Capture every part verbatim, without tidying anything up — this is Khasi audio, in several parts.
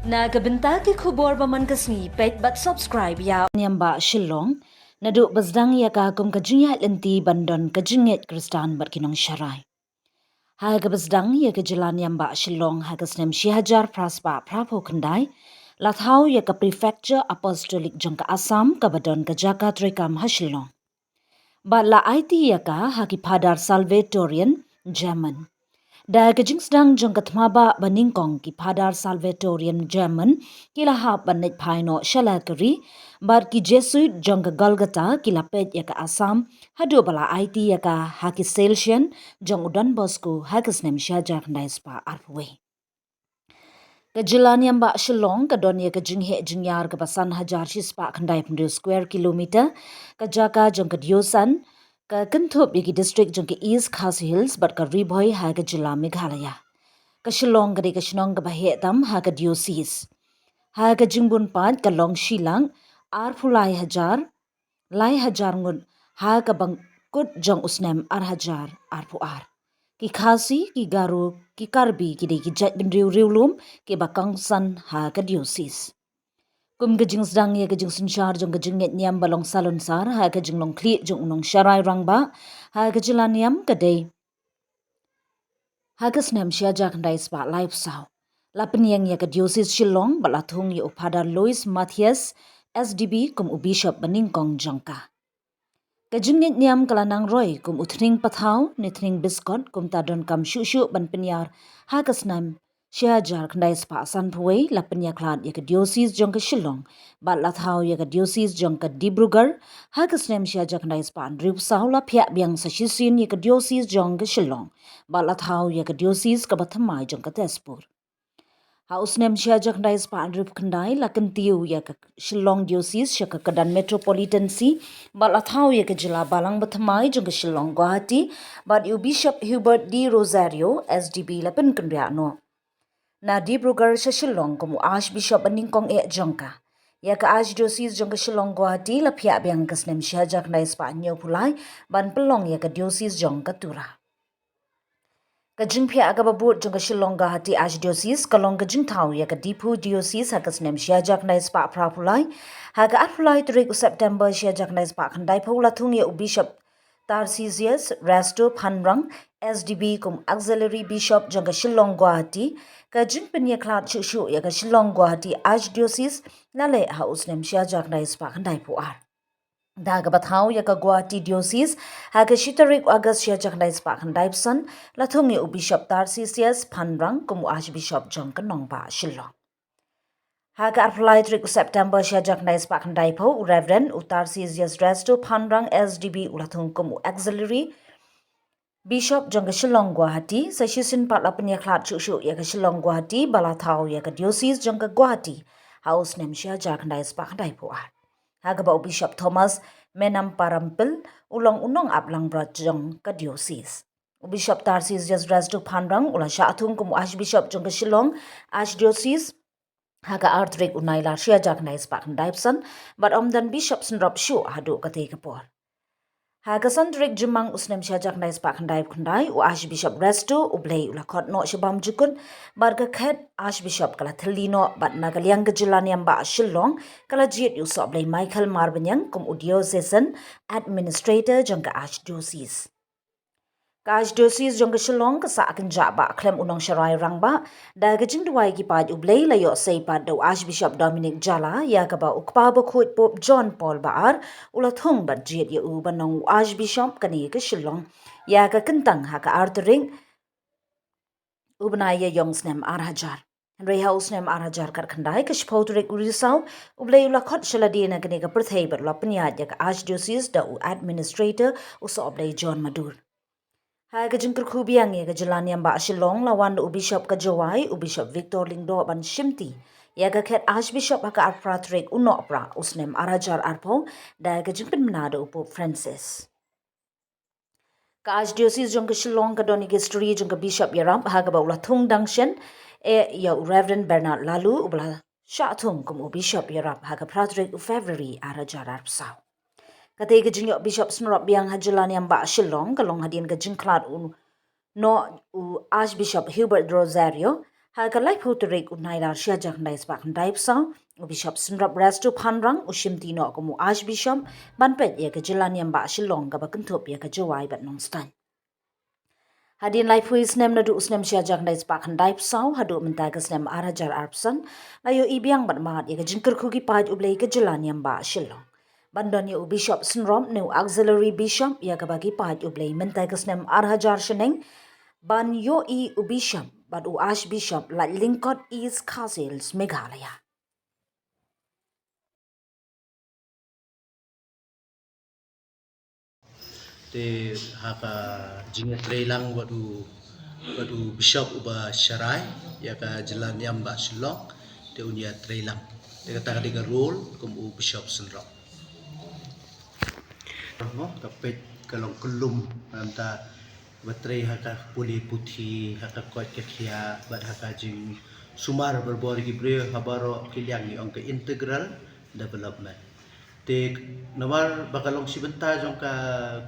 Na ka bynta ki khubor ba man ka sngi, peit bad subscribe ïa Niam Bah Shillong, naduh ba sdang ïa ka kum ka jingïaid lynti ban don ka jingngeit Khristan bad ki nongsharai. Ha kaba sdang ïa ka jylla Niam Bah Shillong ha ka snem shi hajar phra spah phra phew khyndai, la thaw ïa ka Prefecture Apostolic jong ka Assam, kaba don ka jaka treikam ha Shillong. Bad la aiti ïa ka ha ki Phadar Salvatorian German. Da ka jingsdang jong ka thma bah ba nyngkong, ki Phadar Salvatorian German ki la hap ban leit phai noh sha la ka ri, bad ki Jesuit jong ka Golgotha ki la peit ïa ka Assam, haduh ba la aiti ïa ka ha ki Salesian jong u Don Bosco ha ka snem shi hajar khyndai spah arphew wei. Ka jylla Niam Bah Shillong ka don ïa ka jingheh jingïar kaba san hajar shi spah khyndai phew hynriew square kilometer, ka jaka jong ka Diosan, ka kynthup ïa ki district jong ka East Khasi Hills bad ka Ri Bhoi ha ka jylla Meghalaya. Ka Shillong ka dei ka shnong kaba heh tam ha ka diocese. Ha ka jingbun paid ka long shilak arphew lai hajar, lai hajar ngut ha ka bynta jong u snem ar hajar arphew ar. Ki Khasi, ki Garo, ki Karbi ki dei ki jaitbynriew riewlum kiba kongsan ha ka diocese. Kum ka jingsdang ïa ka jingsynshar jong ka jingngeit niam ba long salonsar ha ka jinglong khlieh jong u nongsharai rangbah ha ka jylla Niam ka dei ha ka snem shi hajar khyndai spah laiphew saw, la pynïeng ïa ka diocese Shillong bad la thung ïa u Phadar Lois Mathias, S D B, kum u bishop ba nyngkong jong ka. Ka jingngeit niam ka la nang roi kum u thning pathaw ne thning biskot, kumta donkam shuh shuh ban pynïar ha ka snem shi hajar khyndai spah sanphew wei, la pynïakhlad ïa ka diocese jong ka Shillong bad la thaw ïa ka diocese jong ka Dibrugarh ha ka snem shi hajar khyndai spah hynriewphew saw, la phiah biang sa shisien ïa ka diocese jong ka Shillong bad la thaw ïa ka diocese kaba thymmai jong ka Tezpur. Ha u snem shi hajar khyndai spah hynriewphew khyndai la kyntiew ïa ka Shillong Diocese sha ka kyrdan Metropolitancy bad la thaw ïa ka jylla balang ba thymmai jong ka Shillong Guwahati bad ïa u Bishop Hubert D'Rozario, S D B, la pynkynriah noh na Dibrugarh sha Shillong kum u Archbishop ba nyngkong eh jong ka. Ïa ka Archdiocese jong ka Shillong Guwahati la phiah biang ka snem shi hajar khyndai spah hynñiewphew lai ban pynlong ïa ka diocese jong ka Tura. Ka jingphiah kaba bud jong ka Shillong Guwahati Archdiocese ka long ka jingthaw ïa ka Diphu Diocese ha ka snem shi hajar khyndai spah phraphew lai. Ha ka arphew lai tarik u September shi hajar khyndai spah khyndaiphew la thung ïa u Bishop Tarcisius Resto Phanrang, S D B, kum Auxiliary Bishop jong ka Shillong Guwahati. Ka jingpynïakhlad shuh shuh ïa ka Shillong Guwahati Archdiocese la leh ha u snem shi hajar khyndai spah khyndaiphew ar. Da kaba thaw ïa ka Guwahati Diocese ha ka shi tarik August shi hajar khyndai spah khyndaiphew san, la thung ïa u Bishop Tarcisius Phanrang kum u Archbishop jong ka nongbah Shillong. Ha ka arphew lai tarik u September shi hajar khyndai spah khyndaiphew, u Reverend u Tarcisius Resto Phanrang, S D B, u la thung kum u Auxiliary Bishop jong ka Shillong Guwahati. Sa shisien pat la pynïakhlad shuh shuh ïa ka Shillong Guwahati ba la thaw ïa ka Diocese jong ka Guwahati ha u snem shi hajar khyndai spah khyndaiphew ar, ha kaba u Bishop Thomas Menamparampil u long u nongap langbrot jong ka Diocese. U Bishop Tarcisius Resto Phanrang u la shah thung kum u Archbishop jong ka Shillong Archdiocese ha ka ar tarik u Nailar shi hajar khyndai spah khyndaiphew san, bad ym don bishop synrop shuh haduh katei ka por. Ha ka san tarik Jymmang u snem shi hajar khyndai spah khyndaiphew khyndai, u Archbishop Resto U Blei u la khot noh sha bam jukut bad ka khet Archbishop ka la thylli noh, bad na ka liang ka jylla Niam Bah Shillong ka la jied ïa u Sohblei Michael Marbaniang kum u Diocesan Administrator jong ka Archdiocese. Ka Archdiocese jong ka Shillong ka sah kynjah bah khlem u nongsharai rangbah. Da ka jingduwai ki paid U Blei la ïoh sei pat da u Archbishop Dominic Jala, ïa kaba u Kpa Bakhuid Pope John Paul ba ar u la thung bad jied ïa u ban long u Archbishop kane ka Shillong ïa ka kyntang ha ka ar tarik u bnai Ïaïong snem ar hajar. Hynrei ha u snem ar hajar khatkhyndai, ka shiphew tarik u Risaw, U Blei u la khot sha lade na kane ka pyrthei bad u la pynïaid ïa ka Archdiocese da u Administrator, u Sohblei John Madur. Ha ka jingkyrkhu biang ïa ka jylla Niam Bah Shillong la wan da u Bishop ka Jowai, u Bishop Victor Lyngdoh, ban shimti ïa ka khet Archbishop ha ka arphew phra tarik u Nohprah u snem ar hajar arphew, da ka jingpynbna da u Pope Francis. Ka Archdiocese jong ka Shillong ka don ïa ka history jong ka Bishop ïarap, ha kaba u la thung dang shen eh ïa u Reverend Bernard Laloo, uba la shah thung kum u Bishop ïarap ha ka phra tarik u February ar hajar arphew saw. Katei ka jingïoh Bishop synrop biang ha jylla Niam Bah Shillong ka long hadien ka jingkhlad u noh u Archbishop Hubert D'Rozario Ha ka laiphew tarik u Nailar shi hajar khyndai spah khyndai phew saw, u Bishop Synrop Restu Phanrang u shimti noh kum u Archbishop ban peit ïa ka jylla niam bah Shillong kaba kynthup ïa ka Jowai bad Nongstoiñ. Hadien laiphew snem naduh u snem shi hajar khyndai spah khyndai phew saw haduh mynta ka snem ar hajar arphew san, la ïohi biang bad mad ïa ka jingkyrkhu ki paid U Blei ka jylla niam bah Shillong. Ban don ïa u Bishop Synrop ne u Auxiliary Bishop ïa kaba ki paid U Blei mynta ka snem ar hajar shaneng, ban ïohi u Bishop bad u Archbishop Laitlyngkot, East Khasi Hills, Meghalaya. Te ha ka jingïatreilang bad u, bad u Bishop uba sharai ïa ka jylla niam bah Shillong, te un ïatreilang. Te kata ka dei ka role kum u Bishop Synrop. Mo, ka peit ka long kyllum, nangta ba trei ha ka pule puthi, ha ka koit ka khiah, bad ha ka jingsumar barabor ki briew ha baroh ki liang, ngi ong ka integral development. Te namar ba ka long shi bynta jong ka,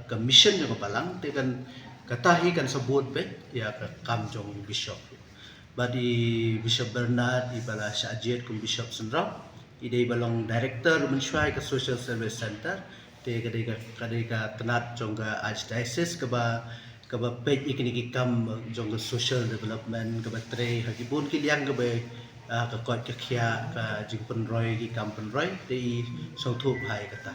ka mission jong ka balang, te kan, kata hi kan sa bud beit ïa ka kam jong u Bishop. Bad i Bishop Bernard iba la shah jied kum Bishop Synrop, i dei ba long director mynshuwa ka Social Service Centre, te ka dei ka, ka dei ka tnat jong ka Archdiocese kaba, kaba peit ïa kine ki kam jong ka social development, kaba trei ha ki bun ki liang, kaba, ah, ka koit ka khiah, ka jingpynroi, ki kam pynroi, te i sngewthuh bha ïa kata.